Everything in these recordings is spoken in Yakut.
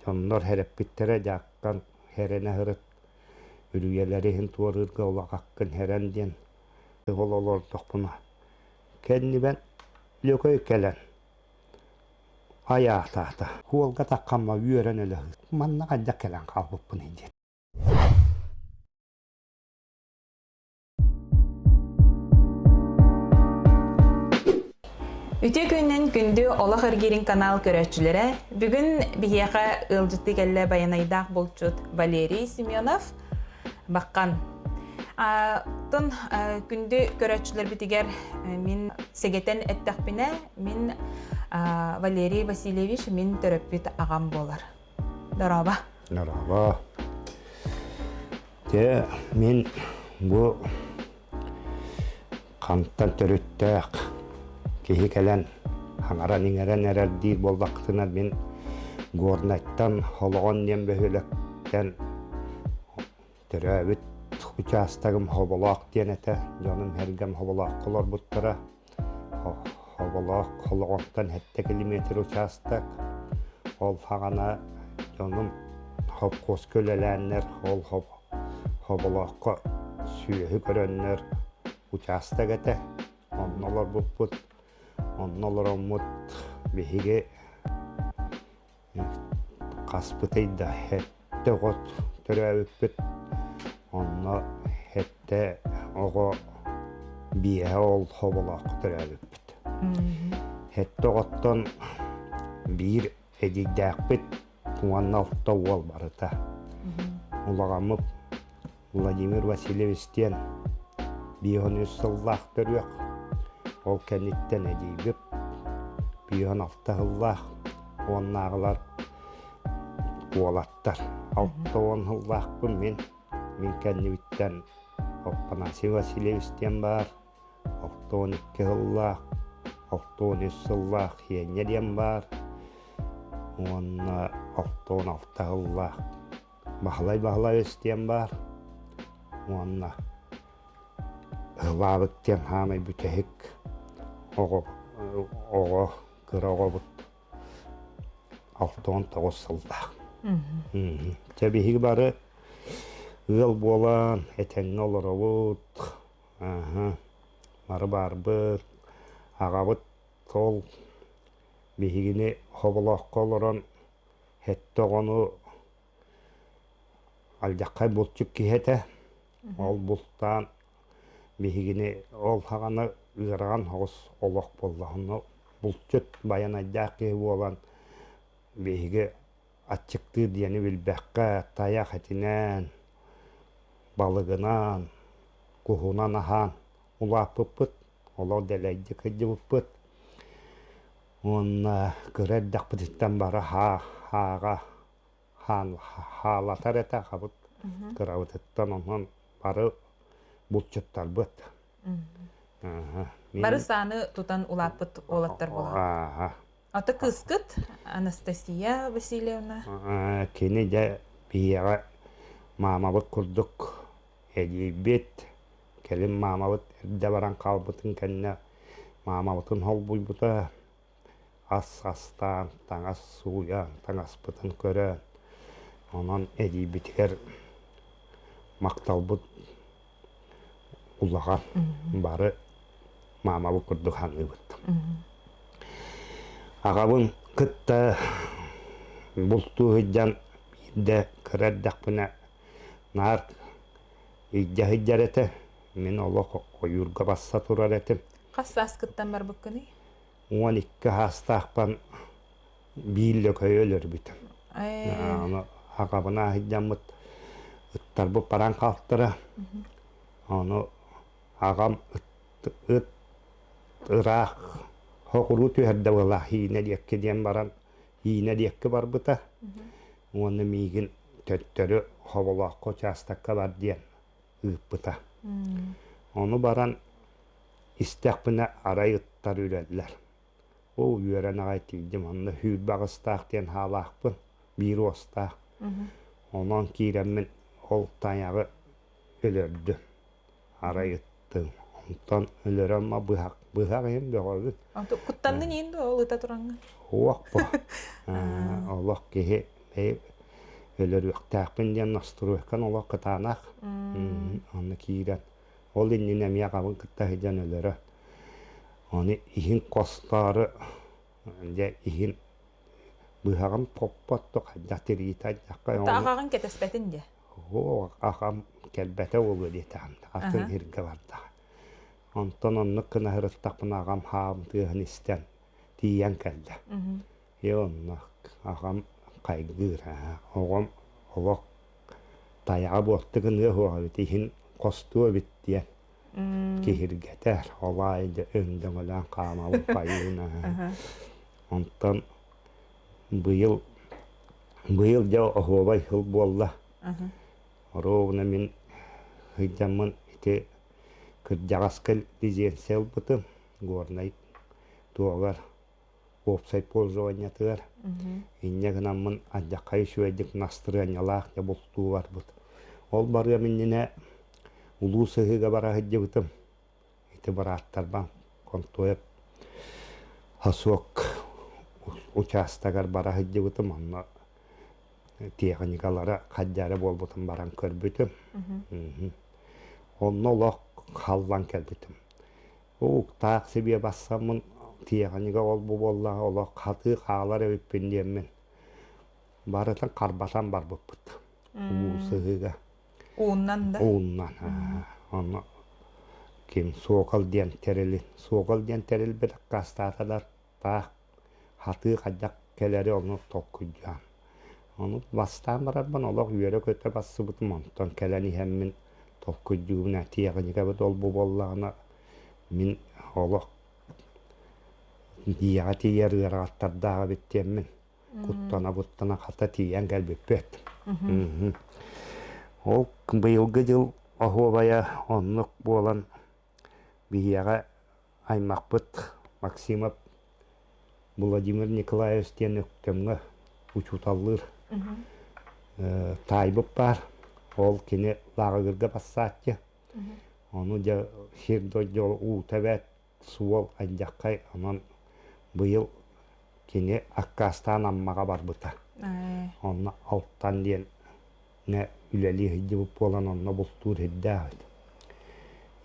Дьоннор хэрэппиттэрэ дьааккан хэрэнэ сырыт, үрүйэлэри иһин туорыырга улахаккын хэрэн диэн ол олордохпуна кэннибэн Лөкөй кэлэн айаатаата. Уолга таххамма үөрэн өлө манна хайдах кэлэн хаалбыппыный диэн. Үтүө күнүнэн күндү Олох эргиирин канал көрөөччүлэрэ. Бүгүн биһиэхэ ыалдьыттыы кэллэ байанайдаах булчут Валерий Семенов Баккан. Тон күндү көрөөччүлэрбитигэр мин сэгэтэн эттэхпинэ, мин Валерий Васильевич мин төрөппүт аҕам буолар. Дорообо. Дорообо. Дьэ, мин бу хантан төрүттээх киһи кэлэн хаҥаран-иҥэрэн эрэр диир буоллаххытына, мин Горнайтан Холоҕон диэн бөһүөлэктэн төрөөбүт учаастагым Хоболоох диэн этэ. Дьонум-сэргэм Хоболооххо олорбуттара. Хоболоох Холоҕонтон сэттэ километр учаастак. Ол саҕана дьонум хопхуоска үлэлээннэр, ол Хоболооххо сүөһү көрөннөр учаастак этэ. Онно олорбуппут. Онно олороммут биһиги хаспытый да сэттэ оҕо төрөөбүппүт. Онно сэттэ оҕо биэһэ ол Хоболооххо төрөөбүппүт. Сэттэ оҕоттон биир эдьиийдээхпит уонна алта уол барыта. Улаҕаммыт Владимир Васильевич диэн 53 сыллаах төрүөх, ол кэнниттэн эдьиийбит 56 сыллаах уоннааҕылар уолаттар. 60 сыллаахпын мин, мин кэннибиттэн Афанасий Васильевич диэн баар, 62 сыллаах, 63 сыллаах Хиэнньэ диэн баар уонна 66 сыллаах Баһылай Баһылайыс диэн баар уонна Ылаабыт диэн хаамай бүтэһик оҕо оҕо кыра оҕобут 69 сыллаах. Чэ биһиги бары ыал буолан этэҥҥэ олоробут. Аһа, бары баарбыт. Аҕабыт ол биһигини Хоболооххо олорон сэттэ оҕону алдьархай булчут киһи этэ. Ол бултаан биһигини ол саҕана ыарахан соҕус олох буолла. Онно булчут байанайдаах киһи буолан биһиги аччыктыыр диэни билбэккэ тайах этинэн, балыгынан, куһунан аһаан улааппыппыт, олох дэлэйдик сылдьыбыппыт. Уонна кыра эрдэхпититтэн бары хааҕа хаалатар этэ аҕабыт кырабытыттан онон бары булчуттарбыт. Бары сааны тутан улааппыт уолаттар буолар. Ата кыыскыт Анастасия Васильевна? Кини дьэ биһиэхэ маамабыт курдук эдьиийбит, кэлин маамабыт эрдэ баран хаалбытын кэннэ маамабытын холбуйбута. Ас астаан, таҥас сууйан, таҥаспытын көрөн, онон эдьиийбитигэр махталбыт улахан. Бары маамабыт курдук саныыбыт. Аҕабын кытта бултуу сылдьан биирдэ кыра эрдэхпинэ наар илдьэ сылдьар этэ. Мин олох ойуурга басса турар этим. Хас сааскыттан барбыккыный? 12 саастаахпан биир лөкөйү өлөрбүтүм. Ону аҕабына сылдьаммыт ыттарбыт баран хаалтара. Ону аҕам ыт, ыт ыраах соҕуруу түһэрдэ буолла Иинэ диэкки диэн баран Иинэ диэкки барбыта. Уонна миигин төттөрү Хоболооххо учаастакка бар диэн ыыппыта. Ону баран истэхпинэ арай ыттар үрэллэр. Оо үөрэн аҕай тиийдим онно сүүрбэ аҕыстаах диэн хаалаахпын, биир уостаах. Онон киирэммин ол тайаҕы өлөрдүм. Арай ыттым. Онтон өлөрөн ма быһах быһах иһин бөҕөбүн. Куттаннын иин дуо ол ыта тураҥҥын? Уох бу. Олох киһи. Бэйи өлөрүөхтээхпин диэн настройкан олох кытаанах. Онно киирэн ол иннинэ эмиэ аҕабын кытта сылдьан өлөрө. Ону иһин хостоору дьэ иһин быһаҕым хоппот хайдах тириитэ алдьахха Аҕаҕын кэтэспэтин дии. Оо, аҕам кэлбэтэ буолуо диэтэҕим. Атын сиргэ барда. Онтон оннук гына сырыттахпына аҕам хаам тыаһын истэн тиийэн кэллэ. Ээ онно аҕам хайгыыр аа оҕом олох тайаҕа буолта гыныа суох эбит иһин хостуо эбит диэн киһиргэтэр. Ол аайы дьэ өҥдөҥөлөөн хаамабын хайыын аа. Онтон быйыл быйыл дьэ оһуобай сыл буолла. Оруобуна мин сылдьаммын ити кырдьаҕаска лизенция ылбытым Горнай туогар уопсай пользованиетыгар. Инньэ гынаммын алдьархай үчүгэйдик настырыанньалаах дьэ бултуу барбыт. Ол барыам иннинэ Улуу Сыһыыга бара сылдьыбытым. Ити бырааттарбан Контуев Хосуок учаастагар бара сылдьыбытым. Онно тиэхиньикалара хаддьаара буолбутун баран көрбүтүм. Онно олох халлан кэлбитим. Уктаах сибиэ бассаммын тиэхиньикэ ол-бу буоллаҕа олох хатыы хаалар эбиппин диэммин барытын харбатан барбыппыт. Уу сыһыыга. Ууннан да? Ууннан. Онно ким Суокал диэн тэрили Суокал диэн тэрилбит аккаастааталар таах хатыы хайдах кэлэри ону толкуйдаан. Ону бастаан барарбын олох үөрэ-көтө бассыбытым онтон кэлэн иһэммин толкуйдуубун ээ тиэхиньикэбит ол-бу буоллаҕына мин олох дьиэҕэ тиийэр ыарахаттардаах эбит диэммин куттана-куттана хата тиийэн кэлбиппит. Ол быйылгы дьыл оһуобайа оннук буолан биһиэхэ аймахпыт Максимов Владимир Николаевич диэн Өктөмҥө учууталлыыр таайбыт баар. Ол кини лааҕырга бассааччы. Ону дьэ сир дойду уута эбээт суол алдьархай онон быйыл кини аккаастаан Аммаҕа барбыта. Онно Алтан диэн үлэлии сылдьыбыт буолан онно бултуур сирдээх эбит.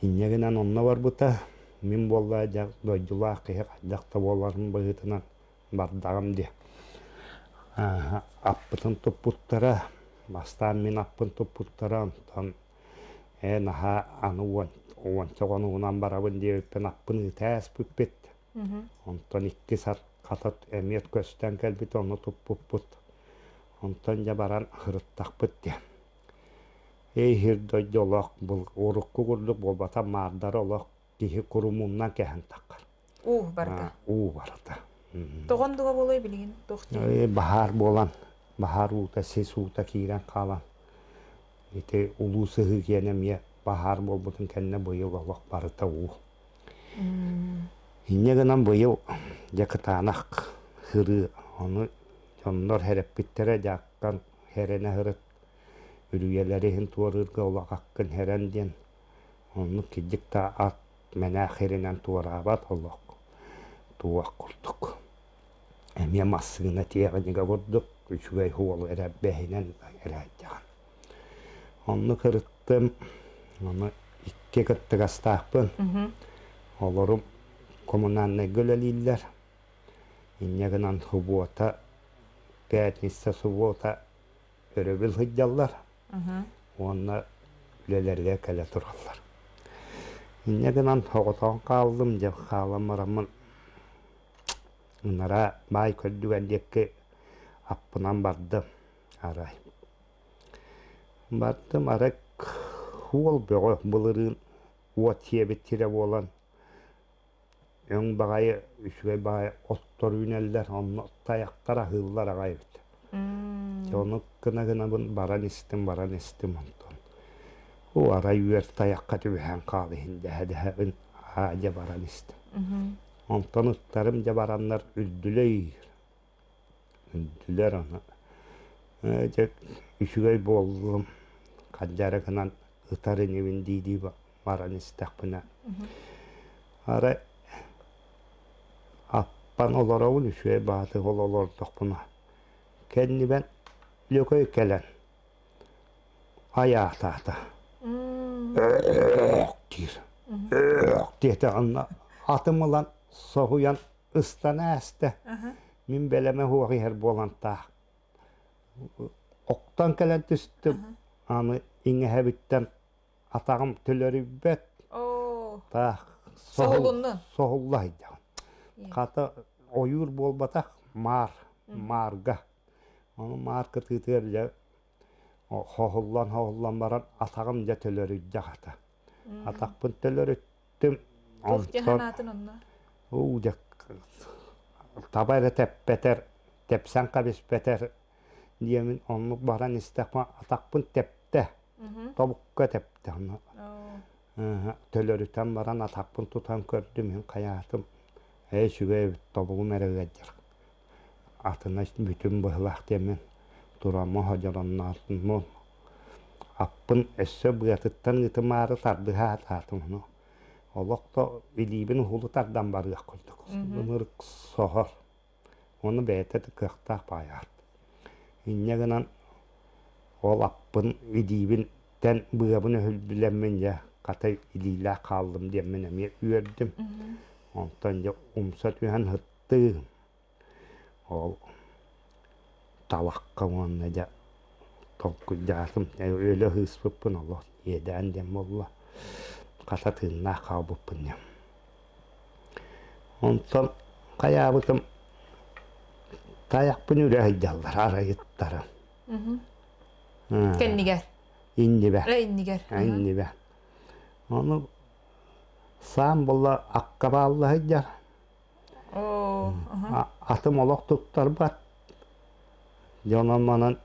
Инньэ гынан онно барбыта. Мин буоллаҕа дьэ дойдулаах киһи хайдах да буоларын быһыытынан бардаҕым дии. Аппытын туппуттара, бастаан мин аппын туппуттара, онтон ээ наһаа аны уонча хонугунан барабын диэбиппин аппын ыыта ааспыппыт. Онтон иккис ат хата эмиэ көстөн кэлбит, ону туппуппут. Онтон дьэ баран ырыттахпыт диэн. Эй сир дойду олох урукку курдук буолбатах маардары олох киһи курумуннан кэһэн таххар. Уу барыта. Уу барыта. Тоҕон дуга буолуой билигин туох диэн? Баһаар буолан, баһаар уута, сис уута киирэн хаалан ити улуу сыһыы киэнэ эмиэ баһаар буолбутун кэннэ быйыл олох барыта уу. Инньэ гынан быйыл дьэ кытаанах сырыы ону дьоннор сэрэппиттэрэ дьааккан сэрэнэ сырыт үрүйэлэри иһин туорыырга улахаккын сэрэн диэн оннук кирдьик да ат мэнээх сиринэн туораабат олох туох курдук эмиэ массыына тиэхиньикэ курдук үчүгэй суолу эрэ бэһинэн эрээйдэҕин оннук ырыттым ону икки кыттыгастаахпын олорум коммунальнайга үлэлииллэр Инньэ гынан субуота, пятница субуота өрөбүл сылдьаллар уонна үлэлэригэр кэлэ тураллар. Инньэ гынан соҕотоҕун хааллым, дьэ хаалан бараммын ынараа баай көрдүгэн диэки аппынан бардым арай. Бардым арай уол бөҕө былырыын уот сиэбит сирэ буолан Өҥ баҕайы, үчүгэй баҕайы оттор үүнэллэр, онно тайахтар аһыыллар аҕай эбит. Дьэ ону гына-гынабын баран истим, баран истим онтон. Оо, арай үөр тайахха түбэһэн хаал иһин дэһэ-дэһэбин аа дьэ баран истим. Онтон ыттарым дьэ бараннар үрдүлэ Үрдүлэр аны дьэ үчүгэй буоллум, хаддьара гынан ытар инибин дии-дии баран истэхпинэ арай аппан олоробун үчүгэй баҕатык ол олордохпуна кэннибэн Лөкөй кэлэн айаатаата. Диир. Диэтэ онно атым ылан соһуйан ыстана ааста. Мин бэлэмэ суох иһэр буолан таах Охтон кэлэн түстүм, аны иҥэһэбиттэн атаҕым төлөрүйбэт, таах Соһулунну. соһулла сылдьаҕын. Хата ойуур буолбатах, маар, маарга. Ону маар кытыытыгар дьэ хоһуллан-хоһуллан баран атаҕым дьэ төлөрүйдэ хата. Атахпын төлөрүттүм, Туох онтон санаатын онно? уу дьэ таба эрэ тэппэтэр, тэпсэн кэбиспэтэр диэмин оннук баран истэхпинэ атахпын тэптэ, тобукка тэптэ онно. Төлөрүтэн баран атахпын тутан көрдүм, иһин хайаатым, ээ үчүгэй эбит, тобугум эрэ ыалдьар. Атына бүтүн быһылаах диэммин тураммын ходьоронноотуммун аппын өссө быатыттан ыытымаары тардыһа сатаатым ону олох да илиибин уһулу тардан барыах курдук ынырык соһор уонна бэйэтэ да кыахтаах баайаат инньэ гынан ол аппын илиибин тэн быабын өһүлбүлэммин дьэ хата илиилээх хааллым диэммин эмиэ үөрдүм онтон дьэ умса түһэн сыттым Ол талахха уонна дьэ толкуйдаатым, өлө сыыспыппын олох иэдээн диэн буолла. Хата тыыннаах хаалбыппын диэн. Онтон хайаабытым тайахпын үрэ сылдьаллар арайыттара. Кэннигэр? Иннибэ. Иннигэр. Иннибэ. Ону саам буолла акка баалла сылдьар. Атым олох туттарбат. Дьонум манан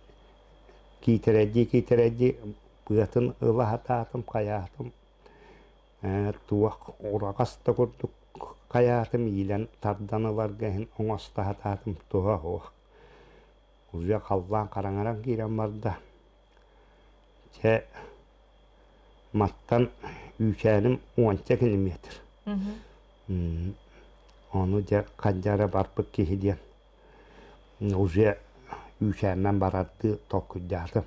киитэрэйдии-киитэрэйдии быатын ыла сатаатым, хайаатым, туох ураҕас да курдук хайаатым иилэн тардан ыларга иһин оҥосто сатаатым туһа суох. Уже халлаан хараҥаран киирэн барда. Чэ, маттан үүчээним уонча километр. Ону дьэ ханньара барбыт киһи диэн уже үүчээннэн барардыы толкуйдаатым.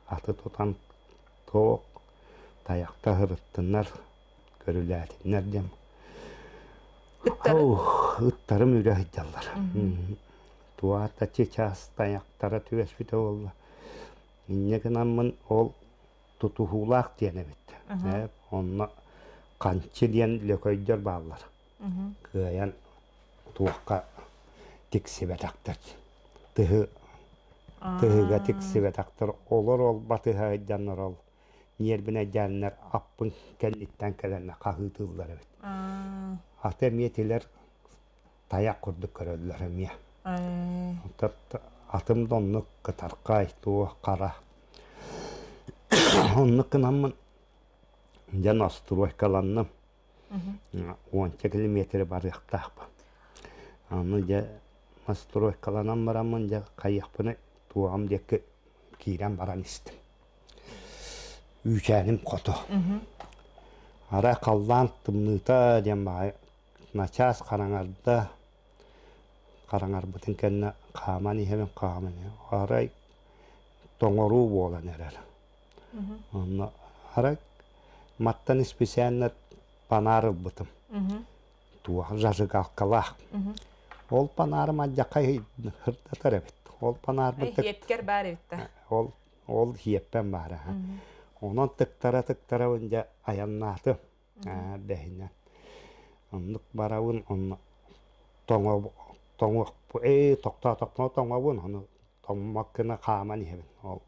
Аты тутан туох тайахта сырыттыннар, көрүлээтиннэр диэн. Ыттары? Ыттарым үрэ сылдьаллар. Туата чычаас тайахтара түбэспитэ буолла. Инньэ гынаммын ол тутуһуулаах диэн эбит. Онно Ханчы диэн лөкөйдөр бааллар. Кыайан туохха тиксибэтэхтэр. Тыһы тыһыга тиксибэтэхтэр. Олор ол батыһа сылдьаннар ол ньиэрбинэйдээннэр аппын кэнниттэн кэлэннэр хаһыытыыллар эбит. Аты эмиэ тилэр тайах курдук көрөллөр эмиэ. Атым да оннук кытархай, туох хара. Оннук гынаммын дьэ ностуруойкаланным. Уонча километры барыахтаахпын. Аны дьэ настройкаланан бараммын дьэ хайыахпыный туоҕум диэки киирэн баран истим. Үүчээним хото. Арай халлаан тымныыта диэн баҕайы начаас хараҥарда, хараҥарбытын кэннэ хааман иһэбин, хааман иһэбин. Арай тоҥоруу буолан эрэр. Онно арай маттан исписээннэ панаар ылбытым. Туох зажигалкалаах. Ол панаарым алдьархай сырдатар эбит. Ол панаарбын Иэпкэр баар эбит да. Ол ол иэппэн баара. Онон тыктара-тыктарабын дьэ айаннаатым. Бэһинэн. Оннук барабын, онно тоҥо тоҥуохпу ээ тохтоотохпуна тоҥобун, ону тоҥмот гына хааман иһэбин. Ол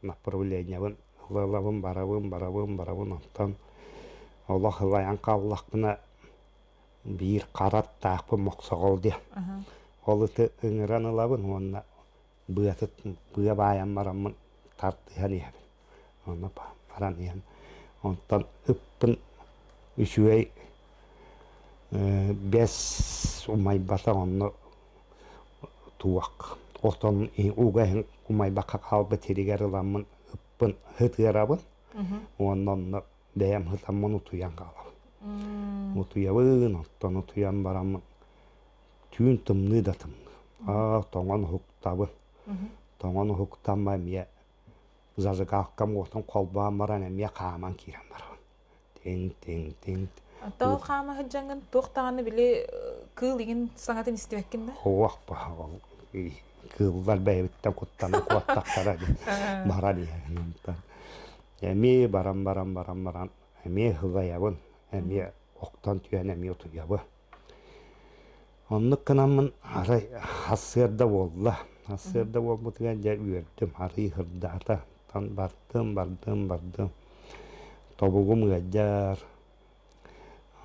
направлениебын ыла-ылабын барабын, барабын, барабын, онтон олох ылайан хааллахпына биир хара аттаахпын мохсоҕол диэн. Ол ыты ыҥыран ылабын уонна быатын быа баайан бараммын тардыһан иһэбин. Онно баран иһэн онтон ыппын үчүгэй бэс умайбата онно туох отон уга иһин умайбакка хаалбыт сиригэр ыламмын ыппын һытыарабын уонна онно бэйэм һытаммын утуйан хаалабын. Утуйабын, оттон утуйан бараммын түүн тымныы да тымныы. Аа тоҥон уһуктабын. Тоҥон уһуктамма эмиэ зажигалкам уотун холбоон баран эмиэ хааман киирэн барабын. Тиҥ-тиҥ-тиҥ. Оттон ол хаама сылдьаҥҥын туох даҕаны били кыыл игин саҥатын истибэккин да? Суох ол кыыллар бэйэбиттэн куттанан куоттахтара баран иһэн онтон эмиэ баран баран баран баран эмиэ һылайабын эмиэ охтон түһэн эмиэ утуйабын. Оннук гынаммын арай сарсыарда буолла. Сарсыарда буолбутугар дьэ үөрдүм, арыый сырдаата. Оттон бардым, бардым, бардым. Тобугум ыалдьар.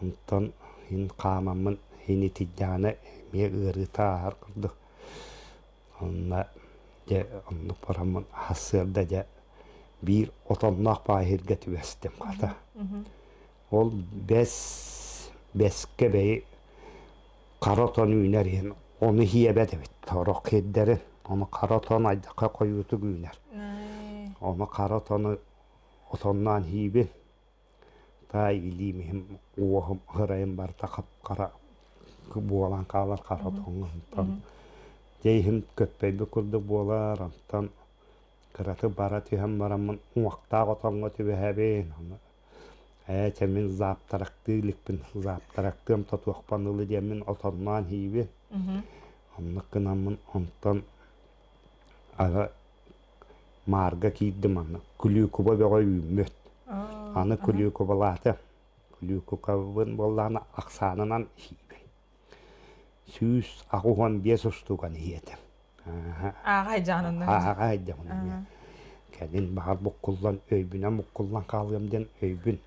Онтон иһин хаамаммын иһин итийдэҕинэ эмиэ ыарыыта ааһар курдук. Онно дьэ оннук бараммын сарсыарда дьэ биир отонноох баҕайы сиргэ түбэстим хата. Ол бэс бэскэ бэйи хара отон үүнэр иһин ону иһиэбэт эбит сорох сирдэрин ону хара отон айдахха хойуутук үүнэр. Ону хара отону отонноон иһиибин таай илиим иһим уоһум ырайым барыта хап-хара буолан хаалар хара отоҥҥо онтон дьэ иһим көппөйбүт курдук буолар онтон кыратык бара түһэн бараммын уҥуохтаах отоҥҥо түбэһэбин ону Ээ, чэ мин зааптарактыы иликпин, зааптарактыам тотуохпун ылы диэммин отонноон иһиибин. Оннук гынаммын онтон ага маарга киирдим аны күлүүкуба бөҕө үүммүт. Аны күлүүкубалаатым. Күлүүкубабын буоллаҕына ахсаанынан иһиибин. 185 устууган иһиэтим. Ааҕа айдьаҕын Ааҕа айдьаҕын эмиэ. Кэлин баҕар буккуллан өйбүнэн буккуллан хаалыам диэн өйбүн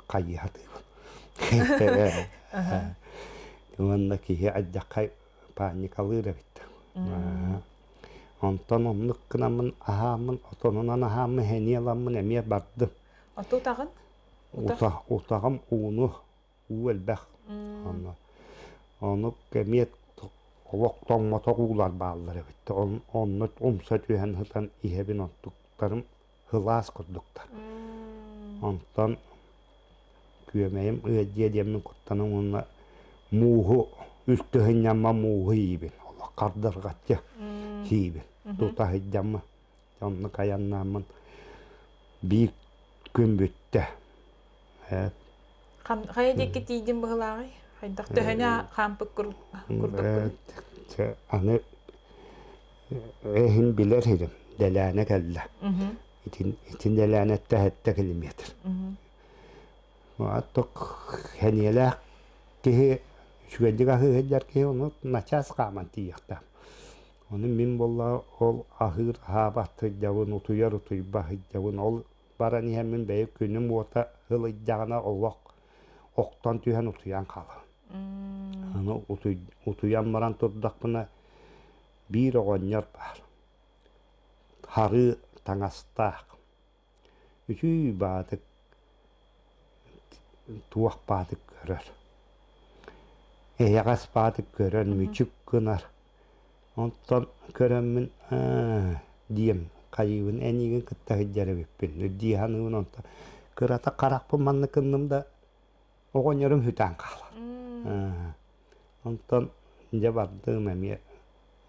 хайыы сатыыбын. Уонна киһи айдаххай паникалыыр эбит. Онтон оннук гынаммын аһааммын, отонунан аһааммын, сэниэ ыламмын эмиэ бардым. Оту утаҕын? Утаҕым ууну уу элбэх. Онно ону эмиэ олох тоҥмотох уулар бааллар эбит. Онно умса түһэн сытан иһэбин оттуктарым сылаас курдуктар. Онтон күөмэйим ыалдьыа диэммин куттанан уонна мууһу үлтү сынньамма мууһу иибин. Олох хардарҕаччы сиибин. Тута сылдьаммын. Оннук айаннааммын биир күн бүттэ. Хайа диэки тиийдин быһылааҕый? Хайдах төһөнү хаампыт курдуккун? Аны эһин билэр иһим дэлээнэ кэллэ. Итин итин дэлээнэттэ сэттэ километр. Атток хэниэлээх киһи үчүгэйдик аһыы сылдьар киһи ону начаас хааман тиийиэхтээх. Ону мин буоллаҕа ол аһыыр аһаабат сылдьабын, утуйар утуйбат сылдьабын. Ол баран иһэммин бэйэ күнүм уота ылыйдаҕына олох охтон түһэн утуйан хаалабын. Аны утуйан баран турдахпына биир оҕонньор баар. Харыы таҥастаах. Үчүүй баатык туох баатык көрөр. Эйэҕэс баатык көрөн мүчүк гынар. Онтон көрөммүн ээ диэм хайыыбын эниигин кытта сылдьар эбиппин дии саныыбын онтон кырата харахпын маннык гынным да оҕонньорум сүтэн хаалар. Онтон дьэ бардым эмиэ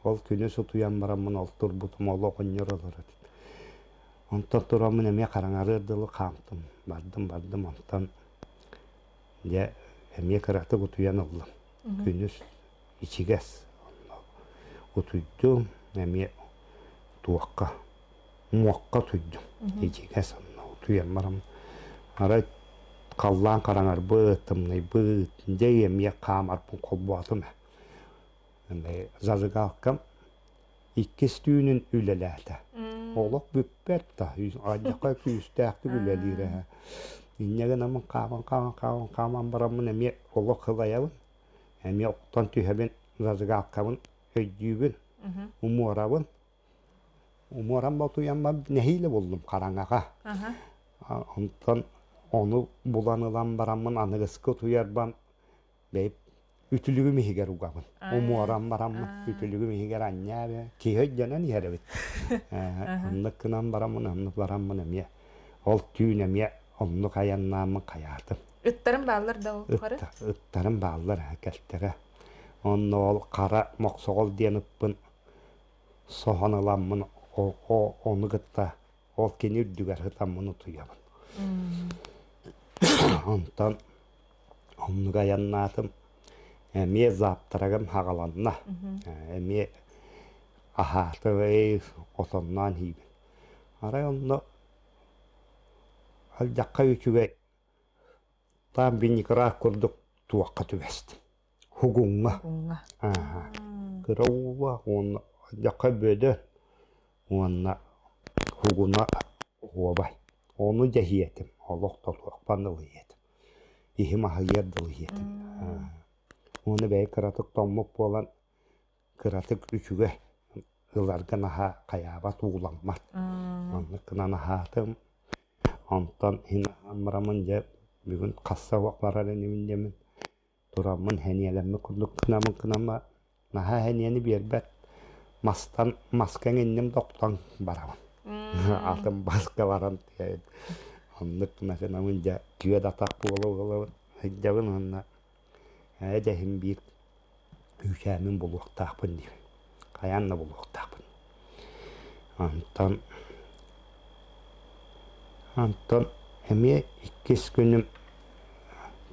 ол күнүс утуйан бараммын ол турбутум ол оҕонньор олорор. Онтон тураммын эмиэ хараҥарыар дылы хаамтым бардым бардым онтон дьэ эмиэ кыратык утуйан ыллым. Күнүс ичигэс утуйдум эмиэ туохха муохха утуйдум ичигэс онно утуйан баран арай халлаан хараҥарбыт тымныйбыт дьэ эмиэ хаамарбын холбоотум ээ зажигалкам иккис түүнүн үлэлээтэ олох бүппэт да алдьархай күүстээхтик үлэлиир ээ инньэ гынаммын хааман хааман хааман хааман бараммын эмиэ олох ылайабын Эмиэ охтон түһэбин, зажигалкабын өйдүүбүн, умуорабын. Умуоран ботуйаммар нэһиилэ буллум хараҥаҕа. Онтон ону булан ылан бараммын аныгыскы утуйарбан бэйп үтүлүгүм иһигэр угабын. Умуоран бараммын үтүлүгүм иһигэр анньаа киһи өйдөнөн иһэр эбит. Оннук гынан бараммын, оннук бараммын эмиэ ол түүн эмиэ оннук айаннааммын хайаатым. Ыттарым бааллар да ол тухары? Ыттарым бааллар кэлтэрэ. Онно ол хара мохсоҕол диэн ыппын соһон ыламмын Ону кытта ол кини үрдүгэр сытаммын утуйабын. Онтон оннук айаннаатым. Эмиэ завтрагым хаҕаланна. Эмиэ аһаатым, отонноон иһиибин. Арай онно алдьахха үчүгэй таам винеград курдук туохха түбэстим. Хугуҥҥа. Хугуҥҥа. Ааһа. Кыра уулаах уонна алдьахха бөдө уонна хугуна оһуобай. Ону дьэһиэтим, олох тотуохпан ылыйыатым. Иһим аһыйыар дылы иһиэтим. Уонна бэйэ кыратык тоҥмут буолан кыратык үчүгэй ыларга наһаа хайаабат ууламмат. Оннук гынан аһаатым. Онтон иһин аһаан бараммын дьэ бүгүн хасса барар инибин диэммин тураммын сэниэлэммит курдук гынаммын гынамма наһаа сэниэни биэрбэт мастан маска иҥинним да охтон барабын. Атын баска баран оннук гына гынаммын дьэ күөт атах буола буолабын сылдьабын уонна ээ дьэ иһин биир үүтээммин булуохтаахпын диибин. Хайаан да булуохтаахпын. Онтон онтон эмиэ иккис күнүм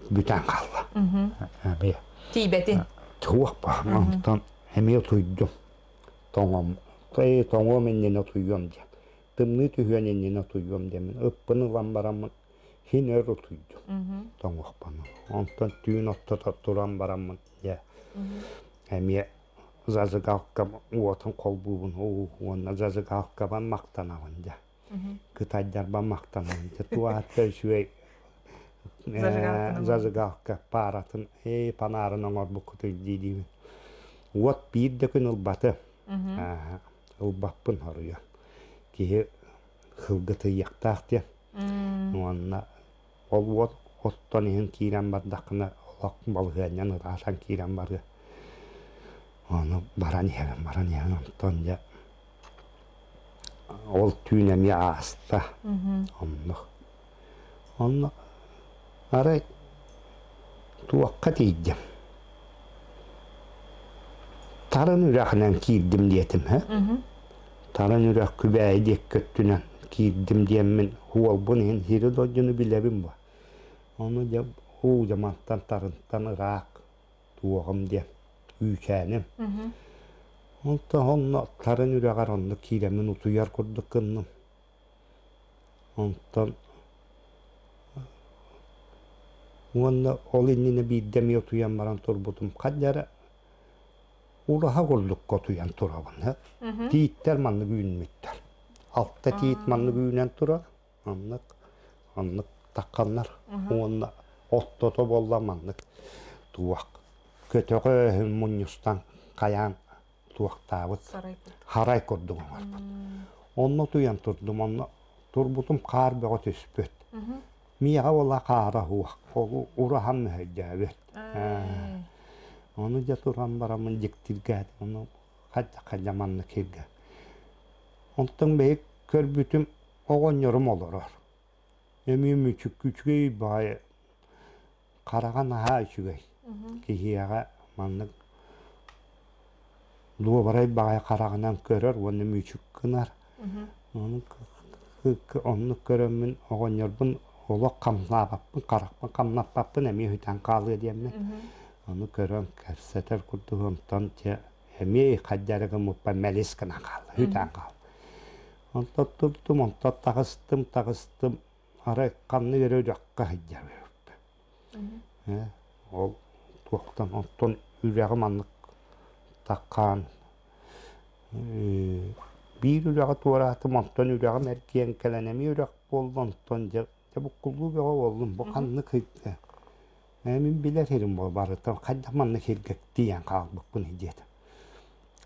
бүтэн хаалла. Эмиэ. Тиийбэтин. Туох ба. Онтон эмиэ утуйдум. Тоҥом. Тоҥуом иннинэ утуйуом диэн. Тымныы түһүөн иннинэ утуйуом диэммин. Ыппын ылан бараммын Син өр утуйдум тоҥуохпун. Онтон түүн ортото туран бараммын дьэ эмиэ зажигалкам уотун холбуубун уонна зажигалкабан махтанабын дьэ. Кытайдарбан махтанабын. Дьэ туох үчүгэй зажигалка пааратын ээ панаарын оҥорбуккутуй дии-диибин. Уот биир да күн ылбатым. Ылбаппын хоруйа. Киһи сылгытыйыахтаах диэн. Уонна ол уот оттон иһин киирэн бардаххына олох балаһыанньан ыраатан киирэн барыа. Ону баран иһэбин, баран иһэн онтон дьэ ол түүн эмиэ ааста. Оннук. Онно арай туохха тиийдим. Тарын үрэҕинэн киирдим диэтим һэ. Тарын үрэх Күбээйи диэки өттүнэн киирдим диэммин уолбун иһин сири дойдуну билэбин буо. Ону дьэ уу дьэ мантан тарынтан ыраах туоҕум диэн үүчээним. Онтон онно Тарын үрэҕэр онно киирэммин утуйар курдук гынным. Онтон уонна ол иннинэ биирдэ эмиэ утуйан баран турбутум. Ханна эрэ ураһа курдукка утуйан турабын. Тииттэр маннык үүммүттэр. Алта тиит маннык үүнэн турар. Маннык, маннык тахханнар. Уонна оттото буолла маннык туох көтөҕө мунньустан хайаан туохтаабыт харай курдук оҥорбут. Онно утуйан турдум, онно турбутум хаар бөҕө түспүт. Миэхэ уола хаара суох, ол ураһам мөһөйдөөбүт. Ону дьэ туран бараммын дьиктиргээтим, ону хайдах маннык сиргэ. Онтон бэйи көрбүтүм оҕонньорум олорор. Эмиэ мүчүк үчүгэй баҕайы хараҕа наһаа үчүгэй. Киһиэхэ маннык дуобарай баҕайы хараҕынан көрөр уонна мүчүк гынар. Оннук көрөммүн оҕонньорбун олох хамнаабаппын, харахпын хамнаппаппын эмиэ сүтэн хаалыа диэммин. Ону көрөн кэпсэтэр курдук онтон дьэ эмиэ хайда эрэ гыммыппар мэлис гынан хаалла, сүтэн хаалла. Онтон турдум, онтон таҕыстым, таҕыстым арай ханнык эрэ үрэххэ сылдьар эбиппин. Ол туохтан онтон үрэҕи маннык таккаан биир үрэҕи туораатым, онтон үрэҕим эргийэн кэлэн эмиэ үрэх буолла, онтон дьэ дьэ буккуллуу бөҕө буоллум. Бу ханнык мин билэр сирим барыта хайдах маннык сиргэ тиийэн хаалбыппын диэтим.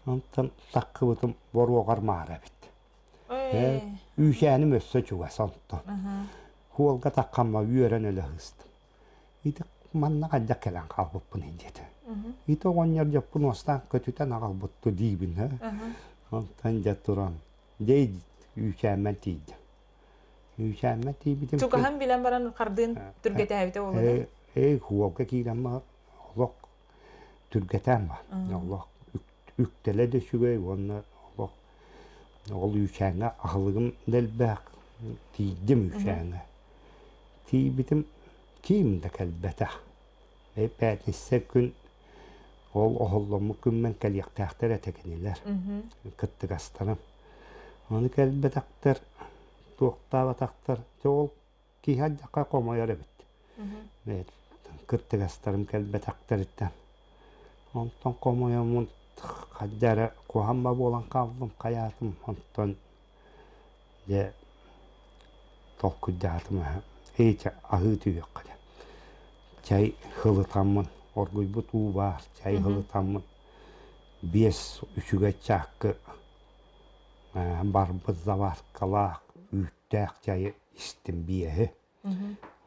Онтон таккыбытым боруогар маара эбит. Үүтээним өссө чугас онтон. Хуолга таххамма үөрэн өлө сыстым. Ити манна хайдах кэлэн хаалбыппын диэтэ. Ити оҕонньор дьоппун уостаан көтүтэн аҕалбытту диибин. Онтон дьэ туран, дьэ үүтээммэр тиийдим. Үүтээммэр тиийбитим. Чугаһын билэн баран хардыын түргэтээбитэ буолуо. Ээ, хуолга киирэн олох түргэтээн бар. Олох үктэлэ да үчүгэй уонна олох. Ол үүчээҥҥэ аһылыгым да элбэх, тиийдим үүчээҥҥэ. Тиийбитим ким да кэлбэтэх. Пятница күн ол оһолломмут күммүн кэлиэхтээхтэр этэ кинилэр, кыттыгастарым. Ону кэлбэтэхтэр, туохтаабатахтар. Дьэ ол киһи алдьархай хомойор эбит. Кыттыгастарым кэлбэтэхтэриттэн. Онтон хомойоммун хайда эрэ куһаҕан ба буолан хааллым, хайаатым. Онтон дьэ толкуйдаатым эһэ аһыы түһүөххэ диэн. Чай һылытаммын, оргуйбут уу баар, чай һылытаммын биэс үчүгэй чааккы барбыт заваркалаах үүттээх чайы истим биэһи.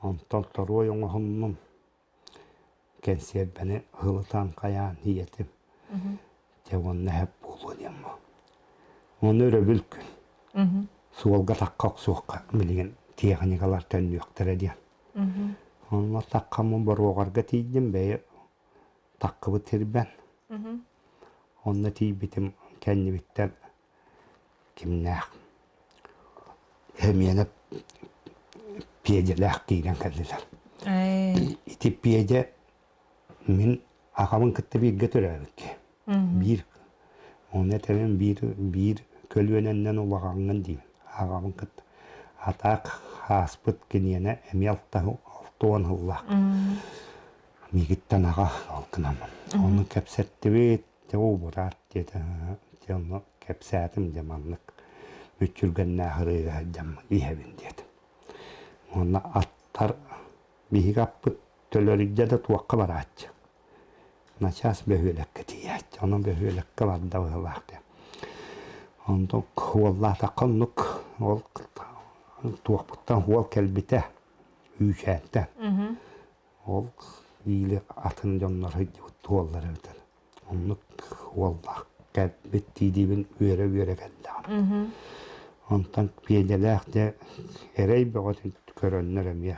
Онтон торуой оҥоһуннум, кэнсиэрбэни һылытан хайаан ийэтим. Дьэ уонна эһэп буолуо диэн бу. Ону өрөбүл күн. Суолга тахха охсуохха билигин тиэхиньикалар төннүөхтэрэ диэн. Онно таххаммын боруогарга тиийдим бэйэ таккыбыт сирбэн. Онно тиийбитим кэннибиттэн кимнээх Эмиэнэ Пиэдьэлээх киирэн кэллилэр. Ити Пиэдьэ мин аҕабын кытта бииргэ төрөөбүт киһи. Биир оны этэбин биир биир көлүөнэннэн улаҕаҥҥын диибин. Аҕабын кытта. Атаак ааспыт киниэнэ эмиэ 60 сыллаах. Миигиттэн аҕа ол гынаммын. Ону кэпсэттибит, Дьэ уубураат диэтэ, дьэ онно кэпсээтим дьэ маннык мүччүргэннээх ырыаҕа сылдьаммын иһэбин диэтим. Уонна аттар биһиги аппыт төлөрүйдэ да туохха барааччы. Начаас бөһүөлэккэ тиийээччи, онон бөһүөлэккэ барда быһыылаах диэн. Онтон уоллаатахха оннук ол туохпуттан уол кэлбитэ үүчээнтэн. Ол биили атын дьоннор сылдьыбыт уоллар эбитэр. Оннук уоллаах кэлбит дии-диибин үөрэ-үөрэ кэллэҕим. Онтон Пиэдьэлээх дьэ эрэй бөҕөтүн көрөннөр эмиэ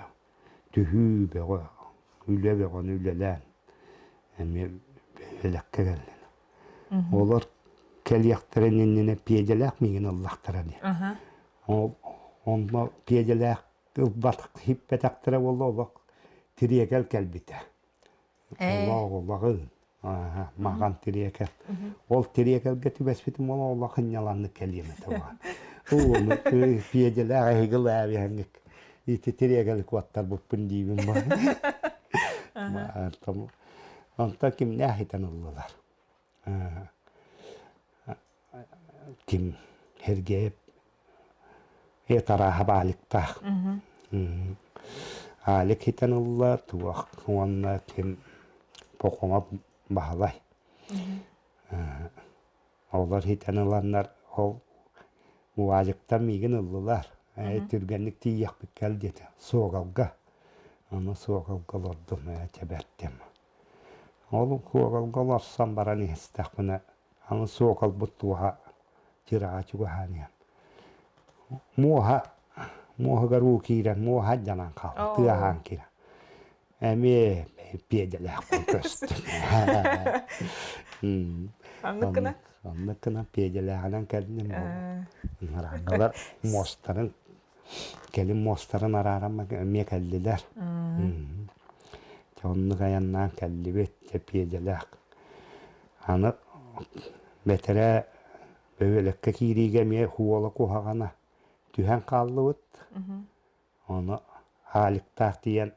түһүү бөҕө, үлэ бөҕөнү үлэлээн эмиэ бөһүөлэккэ кэллин. Олор кэлиэхтэрин иннинэ Пиэдьэлээх миигин ыллахтара дии. Ол онно Пиэдьэлээх ылбатах иһиппэтэхтэрэ буолла олох тириэкэл кэлбитэ. Олох олоҕун маҕан тириэкэл. Ол тириэкэлгэ түбэспитим ол олох ынньаланнык кэлиэм этэ Ууну пиэдьэлээх эһиги лээбиһэҥҥик ити тириэкэли куоттарбыппын диибин Онтон кимнээх итэн ыллылар? Ким Сергеев арааһа Аликтаах. Алик хитэн ылла туох уонна ким Похомов Баһылай. Олор хитэн ыланнар ол УАЗиктан миигин ыллылар. Түргэнник тиийиэхпит кэл диэтэ. Суогалга. Ону суогалга олордум чэбэртим. Ол суогалга олорсон баран иһистэхпинэ аны суокалбыт туоһа тираҕа чугаһаан иһэн муоһа муоһугар уу киирэн муоһа алдьанан хаалла тыаһаан киирэн эмиэ пиэдьэлээхпин көстүм Оннук гына оннук гына пиэдьэлээҕинэн кэллим ыҥыраангалар муостарын кэлин муостарын арааран эмиэ кэллилэр оннук айаннаан кэллибит дьэ пиэдьэлээх Аны бэтэрээ бөһүөлэккэ киириигэ эмиэ уола куһаҕана түһэн хааллыбыт. Ону Ааликтаах тиийэн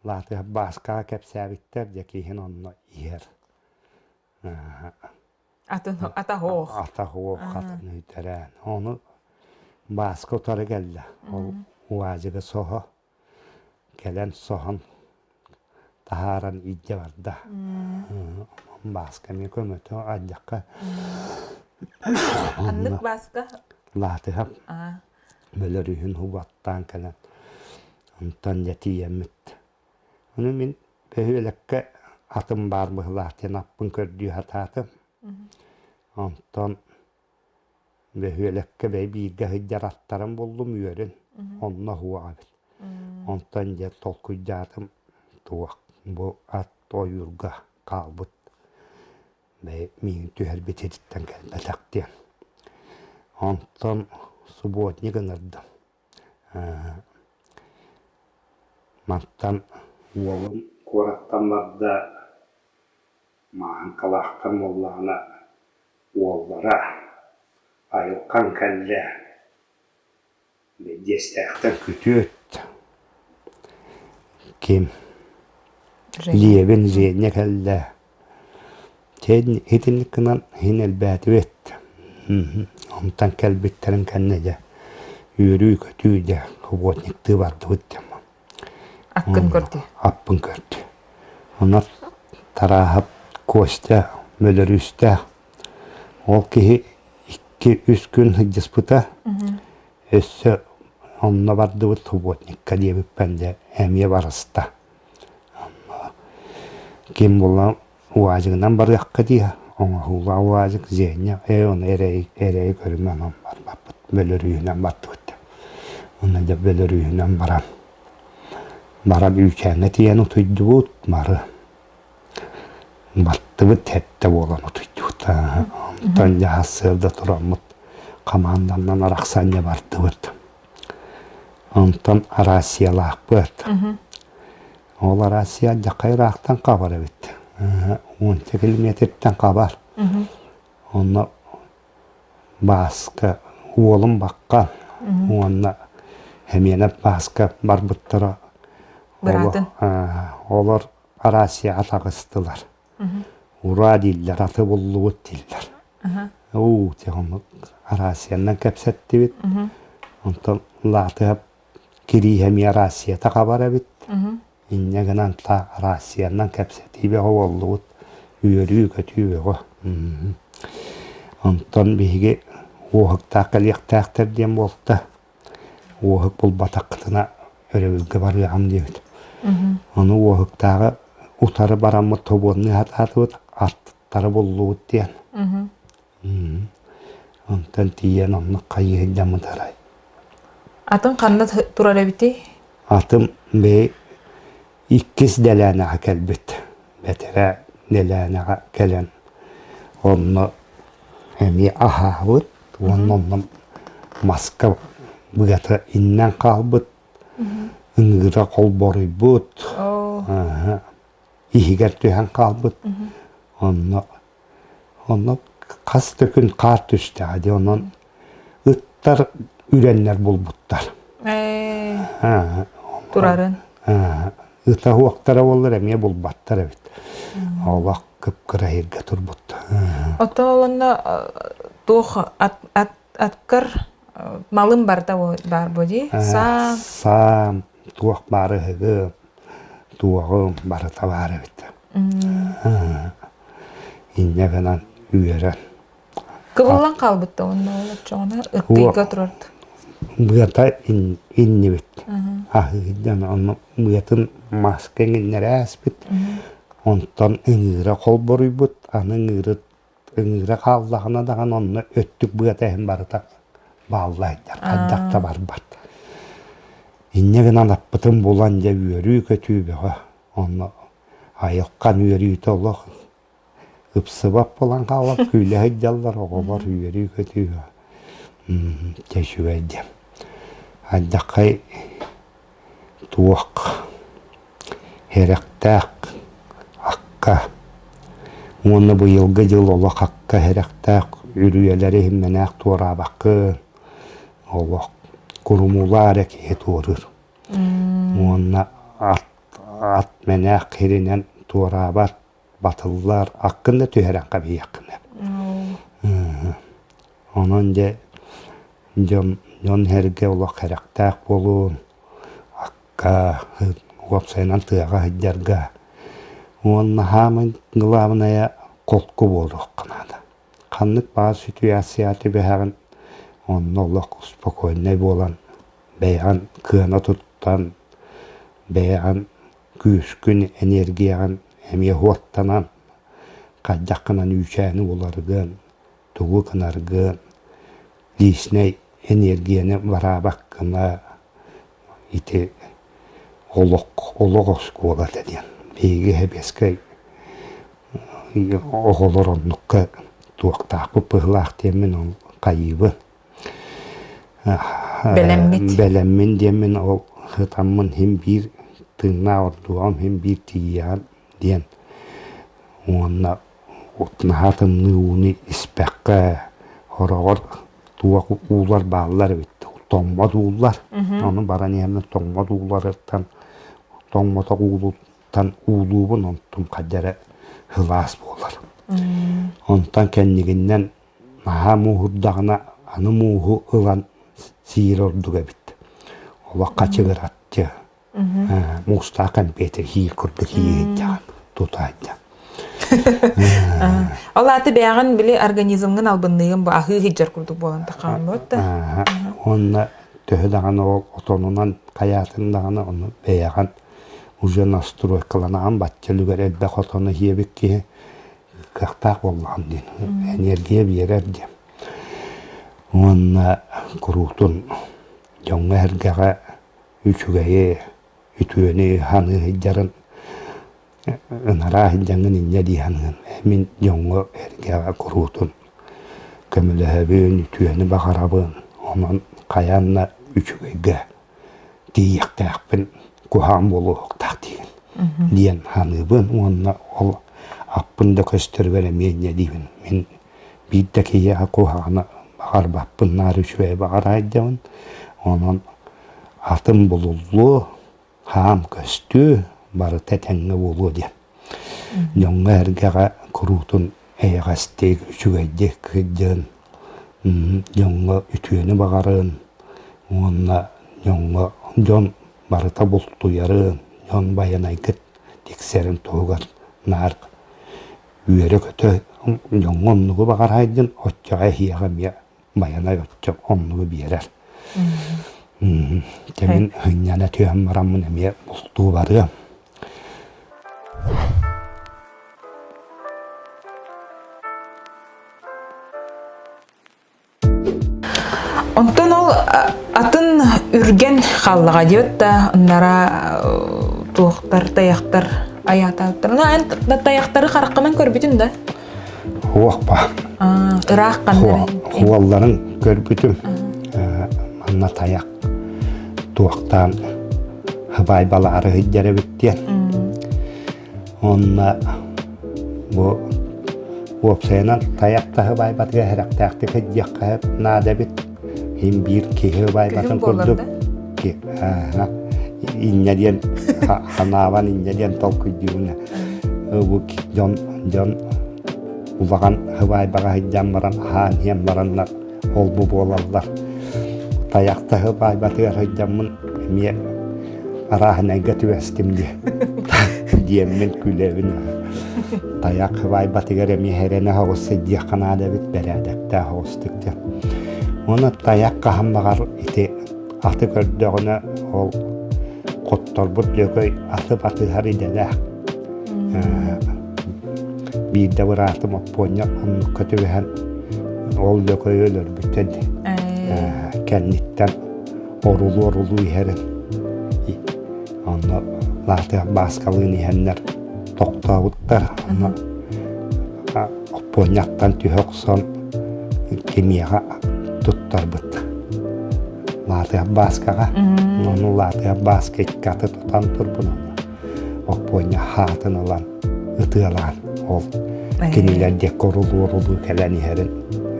Лаатыһап Бааскаҕа кэпсээбиттэр, дьэ киһин онно иһэр. Атын атаһоох. Атаһоох атын үтэрээн. Ону Бааска утары кэллэ. Ол УАЗига соһо Кэлэн соһон таһааран илдьэ барда. Бааска эмиэ көмөтө алдьахха Ханнык Бааска? Лаатыһап бөлөрүүһүн угаттаан кэлэн онтон дьэ тиийэммит. Ону мин бөһүөлэккэ атым баар быһыылаах диэн аппын көрдүү сатаатым. Онтон Бөһүөлэккэ бэйэ бииргэ сылдьар аттарым буллум үөрүн, онно уһуох эбит. Онтон дьэ толкуйдаатым туох бу ат ойуурга хаалбыт бэйэ миигин түһэрбит сириттэн кэлбэтэх диэн. Онтон субботник ыҥырдым. Мантан уолум куораттан барда, Мааһыҥкалаахтан буоллаҕына уоллара Айылхан кэллэ, Бэдьиэстээхтэн күтүөт ким Лиэбин Женя кэллэ. Итинник гынан иһин элбээтибит. Онтон кэлбиттэрин кэннэ дьэ үөрүү-көтүү дьэ субботниктыы бардыбыт дьэ. Аккын көрдү. Аппын көрдү. Онон Тарааһап Костя Мөлөрүүстээх ол киһи 2-3 күн сылдьыспыта. Өссө онно бардыбыт субботникка диэбиппэн дьэ эмиэ барыста. Ким буолла УАЗигынан барыахха дии оҥоһуулаах УАЗик Женя ээ ону эрэйи эрэйи көрүмэ онон барбаппыт бөлөрүүһүнэн бардыбыт Онно дьэ бөлөрүүһүнэн баран баран үүчээҥҥэ тиийэн утуйдубут бары баттыбыт сэттэ буолан утуйдубут онтон дьэ сарсыарда тураммыт хамаанданан арахсан дьэ бардыбыт онтон Россиялаахпыт Ол Россия алдьархай ыраахтан хабар эбит. Уонча километртэн хабар. Онно Бааска уолум Бакка уонна Эмиэнэп Бааска барбыттара. Быраатын. Олор Россияҕа таҕыстылар. Ура дииллэр, аты буллубут дииллэр. Уу, Россиянан кэпсэттибит. Онтон Лаатыһап Кирииһэ эмиэ Россията хабар эбит. Инньэ гынан та Россиянан кэпсэтии бөҕө буоллубут, үөрүү-көтүү бөҕө. Онтон биһиги уоһуктаах кэлиэхтээхтэр диэн буолта. Уоһук булбатаххытына өрөбүлгэ барыаҕым диэбит. Ону уоһуктааҕы утары бараммыт тобуоннуу сатаатыбыт, аттары буллубут диэн. Онтон тиийэн оннук хайыы сылдьаммыт арай. Атын ханна турар эбитий? Атым бэйи иккис дэлээнэҕэ кэлбит. Бэтэрээ дэлээнэҕэ кэлэн онно эмиэ аһаабыт уонна онно маска быата иннэн хаалбыт, ыҥыыра холборуйбут, иһигэр түһэн хаалбыт. Онно Онно хас да күн хаар түстэҕэ дии, онон ыттар үрэннэр булбуттар. Турарын. Ыта уохтара буоллар эмиэ булбаттар эбит. Олох кып-кыра иһиргэ турбут. Оттон ол онно туох аткар малым барда баар бу дии? Саам. Саам, туох баар ыһыгым, туоҕум барыта баар эбит. Инньэ гынан үөрэн. Кыбыллан хаалбыт да онно ол оччоҕуна ыттыйга турард. Быата иннибит. Аһыйдан онно быатын маска иҥиннэрэ ааспыт. Онтон ыҥыыра холборуйбут. Аны ыҥыыры ыҥыыра хааллаҕына даҕаны онно өттүк быата иһин барыта бааллайдар. Хайдах да барбат. Инньэ гынан аппытын булан дьэ үөрүү-көтүү бөҕө. Онно айылхан үөрүүтэ олох ыпсыбат буолан хаалан күүлэ сылдьаллар оҕолор үөрүү-көтүү дьэ үчүгэй диэн. Алдьархай туох сэрэхтээх акка уонна быйылгы дьыл олох акка сэрэхтээх үрүйэлэри иһиммэнээх туораабаккын олох курумуулаа эрэ киһи туоруур. Уонна ат ат мэнээх сиринэн туораабат, батыллар, аккын да түһэрэн кэбиһиэххин Онон дьэ дьон дьон сэргэ олох сэрэхтээх буолуун, акка, уопсайынан тыаҕа сылдьарга уонна хаамай главное холку буолуохха наада. Ханнык баар ситуация түбэһэҕин онно олох спокойнай буолан бэйэҕин кыана туттан, бэйэҕин күүскүн, энергияҕын эмиэ уоттанан, хайдаххынан үүчээни буларгын, тугу гынаргын, личнэй энергияны бараабаккына ити олох олох оскуолата диэн. Биһиги сэбиэскэй оҕолор оннукка туохтаахпыт быһыылаах диэммин ол хайыыбын. Бэлэмҥит. Бэлэммин диэммин ол ытаммын иһин биир тыыннаах ордуоҕум иһин биир тиийиэҕим диэн уонна наһаа тымныы ууну испэххэ хороҕор туох уулар бааллар эбит тоҥмот уулар ону баран иһэммин тоҥмот ууларыттан тоҥмотох уулуттан уулуубун онтум хайда эрэ сылаас буолар онтон кэннигинэн наһаа мууһурдаҕына аны мууһу ылан сиир ордук эбит олох хачыгыраччы муустаах кэмпиэтэ иһиир курдук иһиирдэҕин тутаайда Ол ааты бэйэҕин били организмҥын албынныыгын бу аһыы сылдьар курдук буолан тахааммыт да. Уонна төһө даҕаны ол отонунан хайаатын даҕаны ону бэйэҕин уже настройкаланаҕын бачча үлүгэр элбэх отону иһиэбит киһи кыахтаах буоллаҕым диэн энергия биэрэр диэн. Уонна куруутун дьоҥҥо-сэргэҕэ үчүгэйи, үтүөнү саныы сылдьарын ынараа сылдьаҥҥын инньэ дии саныан. Мин дьоҥҥо эргэҕэ куруутун көмөлөһөбүн, үтүөнү баҕарабын. Онон хайаан да үчүгэйгэ тиийиэхтээхпин, куһаҕан буолуохтаах диигин диэн саныыбын уонна ол аппын да көстөрүгэр эмиэ инньэ диибин. Мин биир да киһиэхэ куһаҕаны баҕарбаппын, наар үчүгэйи баҕараайдабын. Онон атын булуллуо, хаам көстүө, барыта этэҥҥэ буолуо диэн. Дьоҥҥо-сэргэҕэ куруутун эйэҕэстик, үчүгэйдик сылдьын, дьоҥҥо үтүөнү баҕарын уонна дьоҥҥо дьон барыта бултуйарын, дьон байанайгыт тиксэрин туһугар наар үөрэ-көтө дьоҥҥо оннугу баҕараайдын, оччоҕо эһиэхэ эмиэ Байанай оччо оннугу биэрэр. Кэмин сынньана түһэн бараммын эмиэ бултуу барыам. Онтон ол атын үргэн хааллаҕа диэбит да ыннара туохтар тайахтар айаатаабыттар. Эн тайахтары хараххынан көрбүтүн да? Хуохпа. Ыраах ханна? Хуолларын көрбүтүм. Манна тайах туохтаан хыбаайбалаары сылдьар эбит диэн. Онно бу уопсайынан тайах да хыбаайбатыгар сэрэхтээхтик сылдьыахха наада эбит. Иһин биир киһи хыбаайбатын курдук инньэ диэн ханаабан инньэ диэн толкуйдуубун. Бу дьон дьон улахан хыбаайбаҕа сылдьан баран аһаан иһэн бараннар ол-бу буолаллар. Тайахта хыбаайбатыгар сылдьаммын эмиэ арааһынайга түбэстим диэ диэммин күлэбин. Тайах хыбаайбатыгар эмиэ эрэнэ соҕус сылдьыахха наада эбит бэрээдэктээх оҕустук диэн. Уонна тайах хаһан баҕар ити аты көрдөҕүнэ ол хотторбут лөкөй аты батыһар идэлээх. Биирдэ быраатым Оппуонньа оннукка түбэһэн ол лөкөйү өлөрбүтэ кэнниттэн орулуу-орулуу иһэрин онно Лаатыах Бааскалыын иһэннэр тохтообуттар онно Оппуонньаттан түһэ охсон кимиэхэ туттарбыт Лаатыах Бааскаҕа ону Лаатыах Бааска икки аты тутан турбун Оппуонньа хаатын ылан ытыалаан ол кинилэр диэки орулуу-орулуу кэлэн иһэрин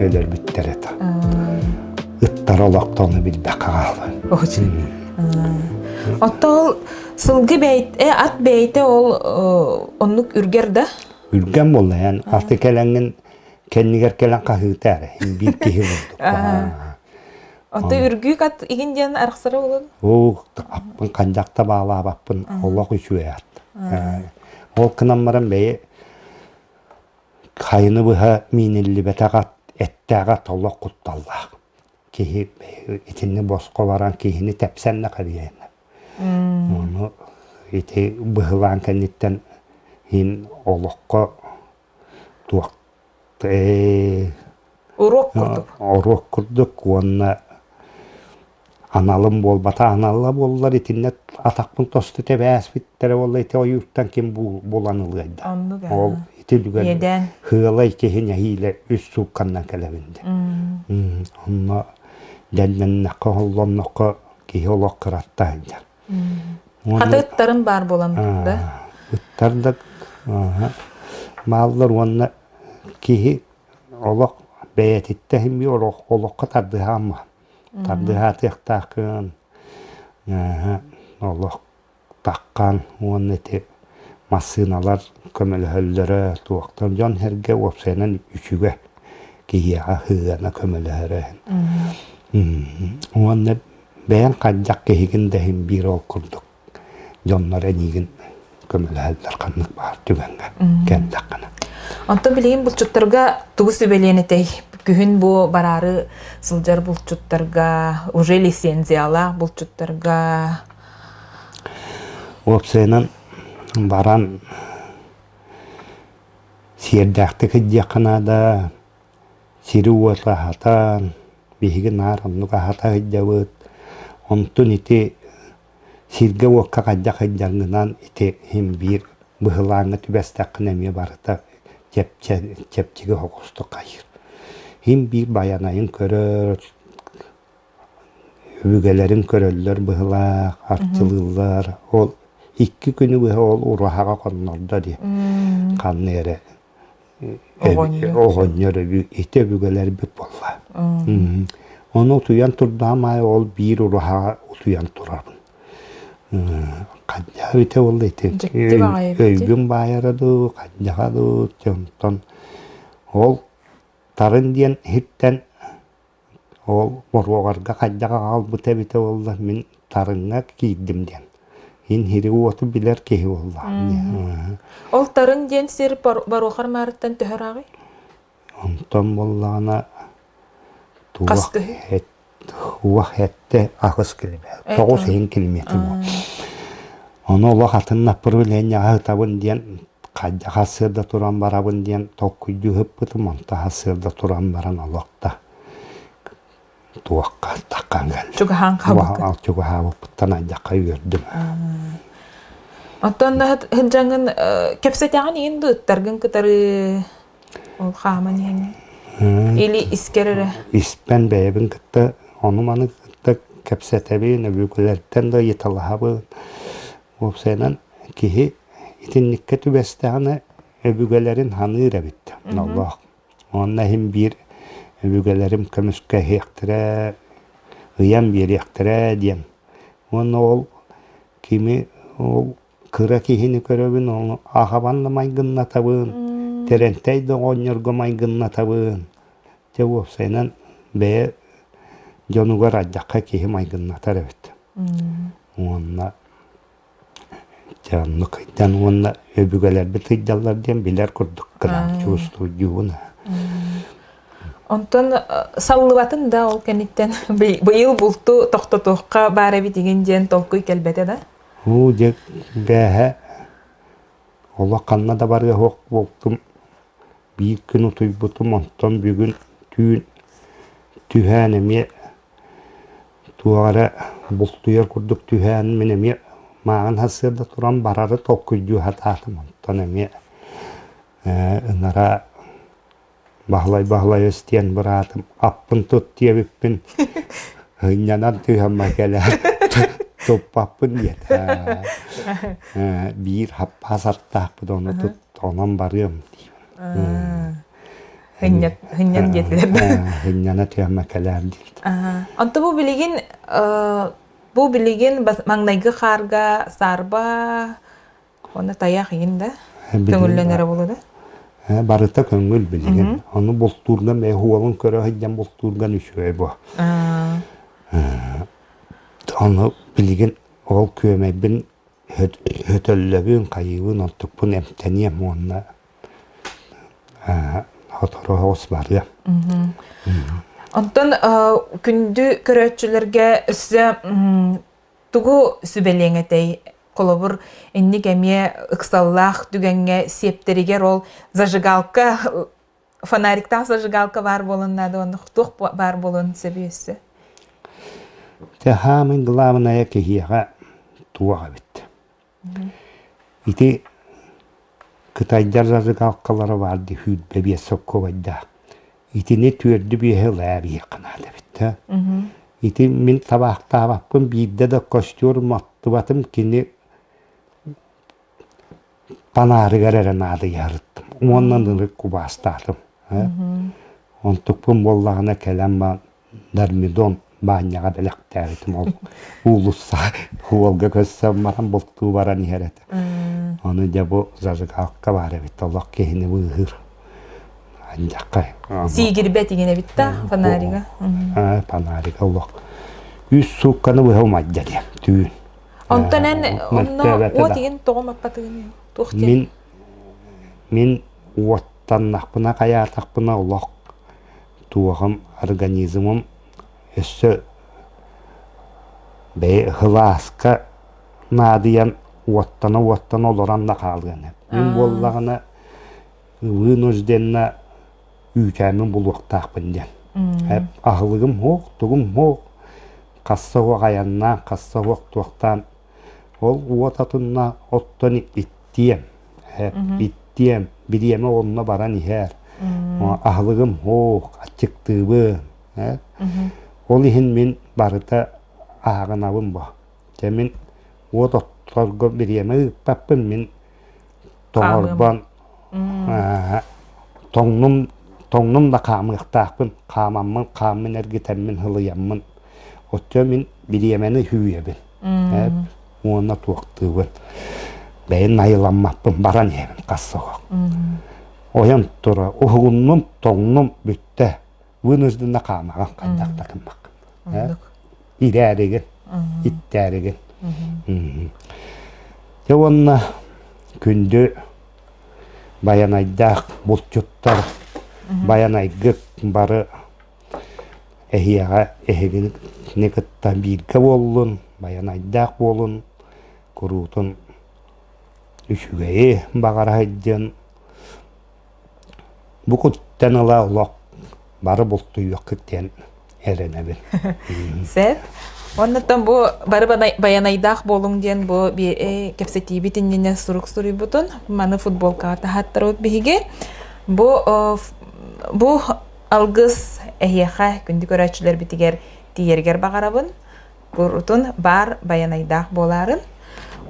өлөрбүттэр этэ. Ыттар олохтоону билбэккэ хаалан. Оттон ол сылгы бэйт, ат бэйте ол оннук үргэр да? Үргэн буолла эн аты кэлэҥҥин кэннигэр кэлэн хаһыыта эрэ биир киһи курдук. Ото үргүүк ат игин диэн арахсара буолан? Оо, аппын ханжакта баалаабаппын олох үчүгэй ат. Ол гынан баран бэйэ хайыны быһа мииниллибэтэх ат, эттээх ат олох кутталлаах. Киһи итинни босхо баран киһини тэпсэн да кэбиһэн. Ону ити быһылаан кэнниттэн иһин олоххо туох Уруок курдук. Оруок курдук уонна аналым буолбата анала буоллар итиннэ атахпын тосту тэбээспиттэрэ буолла ити ойууттан ким булан ылыай да. Оннук Ол ити үлүгэр Иэдээн. хыалай киһи нэһиилэ үс суукканнан кэлэбин де. Онно Дьэллэннэххэ, оһоллонноххо киһи олох кыратта сылдьар. Хата ыттарым баар буолан да? Ыттар да бааллар уонна киһи олох бэйэтиттэн иһин биир олоххо тардыһаама. Тардыһаатыахтааххын олох таххан уонна ити массыыналар көмөлөһөллөрө туохтан дьон-сэргэ уопсайынан үчүгэй киһиэхэ сыһыана көмөлөһөрө уонна бэйэҥ хайдах киһигин да иһин биир ол курдук дьоннор эйигин көмөлөһөллөр ханнык баар түгэҥҥэ кэллэххинэ. Онтон билигин булчуттарга тугу сүбэлиэн этэй? Күһүн бу бараары сылдьар булчуттарга, уже лицензиялаах булчуттарга Уопсайынан баран сиэрдээхтик сылдьыахха наада, сири-уоту аһатан, биһиги наар оннук аһата сылдьабыт. Онтун ити сиргэ-уокка хайдах сылдьаргынан ити иһин биир быһылааҥҥа түбэстэххинэ эмиэ барыта чэпчэки соҕустук хайыыр. Иһин биир байанайын көрөр, Өбүгэлэрин көрөллөр быһылаах, арчылыыллар. Ол икки күнү быһа ол ураһаҕа хоннордо дии. Ханна эрэ оҕонньор ити өбүгэлэрбит буолла. Ону утуйан турдаҕым аайы ол биир ураһаҕа утуйан турабын. Хаддьаҕа эбитэ буолла ити. Өйгүн баайара дуу, хаддьаҕа дуу, онтон ол тарын диэн иһиттэн Ол боруогарга хайдах аҕалбыта эбитэ буолла, мин тарыҥҥа киирдим диэн. Иһин иһири-уоту билэр киһи буоллаҕым. Ол тарыҥ диэн сир Боруохар маарыттан төһө ырааҕый? Онтон буоллаҕына туох уох эттэ аҕыс километр, тоҕус иһин километр буол. Ону олох атын направлениеҕа ытабын диэн хайдах сарсыарда туран барабын диэн толкуйдуу ыһыппытым, онто сарсыарда туран баран олох да туохха таххан кэллим. Чугаһаан хаалбыккын. Чугаһаабыппыттан айдахха үөрдүм. Оттон сылдьаҥҥын кэпсэтэҕин иһин дуу ыттаргын кытары ол хааман иһэҥҥин? Или искэр эрэ? Испэн бэйэбин кытта ону-маны кытта кэпсэтэбин, өбүгэлэртэн да ыйыталаһабын. Уопсайынан киһи итинниккэ түбэстэҕинэ өбүгэлэрин ханыыр эбит ноллоох. Уонна иһин биир өбүгэлэрим көмүскэһиэхтэрэ, ыйан биэриэхтэрэ диэн. Уонна ол кими ол кыра киһини көрөбүн, ону аҕабан да майгыннатабын, Тэрэнтэй да оҕонньорго майгыннатабын. Дьэ уопсайынан бэйэ дьонугар ардахха киһи майгыннатар эбит. Уонна дьэ оннук ыйдан уонна өбүгэлэрбит ыйдаллар диэн билэр курдук гынан чувствуйдуубун. Онтон саллыбатын да ол кэнниттэн быйыл булту тохтотуохха баар эбит игин диэн толкуй кэлбэтэ да? Уу дьэ бээһэ олох ханна да барыа суох буолтум. Биир күн утуйбутум, онтон бүгүн түүн түһээн эмиэ туох эрэ бултуйар курдук түһээн мин эмиэ мааҕын сарсыарда туран барары толкуйдуу сатаатым. Онтон эмиэ ынара Баһылай Баһылайыс диэн быраатым аппын тут диэбиппин ынньанан түһэммэ кэлэ туппаппын диэтэ. Биир хаппаас аттаахпыт ону тут онон барыам диибин. Һынньан диэтилэр Һынньана түһэммэ кэлээр диир. Онто бу билигин бу билигин маҥнайгы хаарга саарба Уонна тайах иһин да көҥүллэнэрэ буолуо да? Барыта көҥүл билигин. Ону бултуурган бэйэ уолун көрө сылдьан бултуурган үчүгэй бу. Ону билигин ол күөмэйбин хөтөллөбүн, хайыыбын, онтукпун эмтэниэм уонна сотору соҕус барыам. Онтон күндү көрөөччүлэргэ өссө Тугу сүбэлиэҥ этэй? Холобур, инник эмиэ ыксаллаах түгэҥҥэ сиэптэригэр ол зажигалка, фонариктаах зажигалка баар буолан наада уонна туох баар буолуон сөбүй өссө? Дьэ, хаамын главное киһиэхэ туох эбит. Ити кытайдар зажигалкалара баар дии 25 соккуобайдаах. Итини түөрдү биэһи ылаа биһиэхэ наада эбит. Ити мин табаахтаабаппын биирдэ да костер уматтыбатым кини панаарыгар эрэ наадыйарыттым уонна ынырык кубаастаатым. Онтукпун буоллаҕына кэлэн ба Дармидон баанньаҕа бэлэхтээбитим ол уулусса уолга көссөн баран бултуу баран иһэр этэ. Ону дьэ бу зажигалка баар эбит олох киһини быыһыыр. Андьаккай. Сиигирбэт игин эбит да фонарига. Фонарига олох. Үс суукканы быһа умайда диэн түүн. Онтон эн онно уот игин тоҕо маппатыгын туох диэн? Мин мин уоттаннахпына хайаатахпына олох туоҕум организмым өссө бэйэ һылааска наадыйан уоттана-уоттана олорон да хаалыан сөп. Мин буоллаҕына вынужденно үүтээммин булуохтаахпын диэн. Аһылыгым суох, тугум суох, хасса суох айаннаан, хасса суох туохтаан ол уот атынна оттон иттиэм, иттиэм, бириэмэ онно баран иһэр. Аһылыгым суох, аччыктыыбын. Ол иһин мин барыта ааҕынабын бо. Дьэ мин уот отторго бириэмэ ыыппаппын, мин тоҥорбон тоҥнум тоҥнум да хаамыахтаахпын хаамаммын хааммын эргитэммин һылыйаммын оччо мин бириэмэни һүүйэбин уонна туохтуубун бэйэн найыламмаппын баран иһэбин хас соҕох ойон тура уһугуннум тоҥнум бүттэ вынужденно хаамаҕын хайдах да гыммаккын ирээригин иттээригин Дьэ уонна күндү байанайдаах булчуттар байанайгыт бары эһиэхэ эһигини кытта бииргэ буоллун, байанайдаах буолун, куруутун үчүгэйи баҕара сылдьын Бу куттан ыла олох бары бултуйуоххут диэн эрэнэбин. Сөп. Оннуттан бу бары байанайдаах буолуҥ диэн бу кэпсэтиибит иннинэ сурук суруйбутун маны футболкаҕа таһааттарабыт биһиги. Бу бу алгыс эһиэхэ күндү көрөөччүлэрбитигэр тиийэригэр баҕарабын. Курутун баар байанайдаах буолаарын.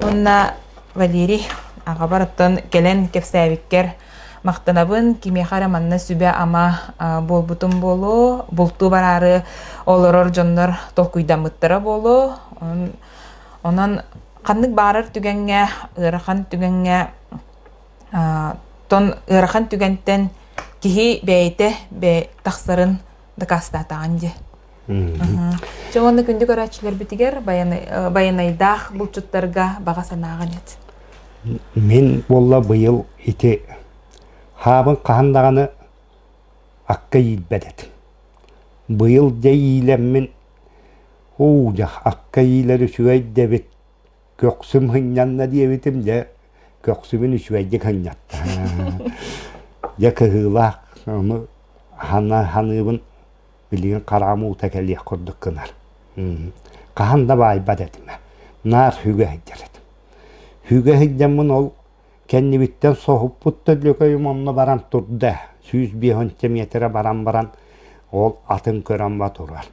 Уонна Валерий аҕабар оттон кэлэн кэпсээбиккэр махтанабын. Кимиэхэ эрэ манна сүбэ-ама буолбутум буолуо, бултуу бараары олорор дьоннор толкуйдаммыттара буолуо. Онон ханнык баарар түгэҥҥэ, ыарахан түгэҥҥэ тон ыарахан түгэнтэн киһи бэйэтэ тахсарын дакаастаатаҕын дии. Дьэ уонна күндү көрөөччүлэрбитигэр байанайдаах булчуттарга баҕа санааҕын эт. Мин буолла быйыл ити хаабын хаһан даҕаны акка иилбэт этим. Быйыл дьэ иилэммин уу дьэ акка иилэр үчүгэй дэбит көхсүм сынньанна диэбитим дьэ көхсүбүн үчүгэйдик сынньатта. Дьэ кыһыылаах ону ханыыбын билигин хараҕым уута кэлиэх курдук гынар. Хаһан да баайбат этим. Наар сүгэ сылдьар этим. Сүгэ сылдьаммын ол кэннибиттэн соһуппут да лөкөйүм онно баран турда. 105 миэтэрэ баран баран ол атын көрөн ба турар.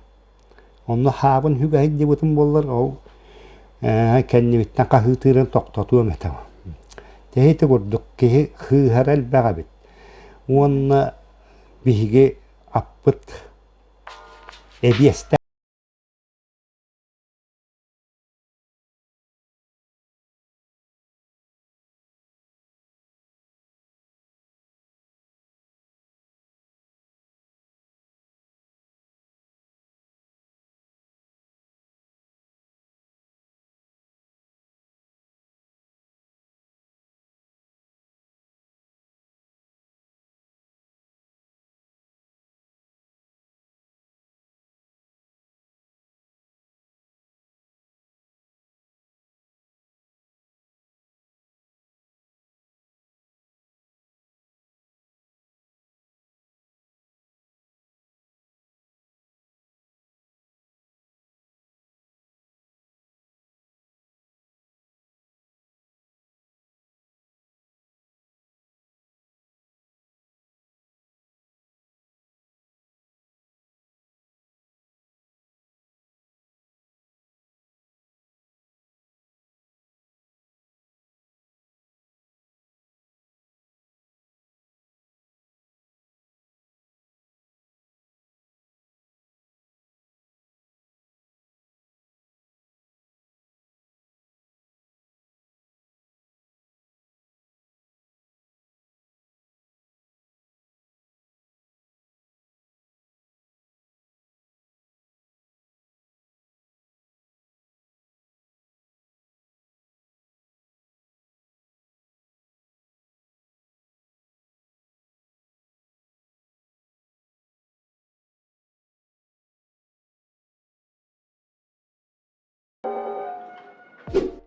Онно хаабын сүгэ сылдьыбытым буоллар ол кэннибиттэн хаһыытыырын тохтотуом этэ. Тэһити курдук киһи хыыһара элбэх эбит. Уонна биһиги аппыт эбиэстэ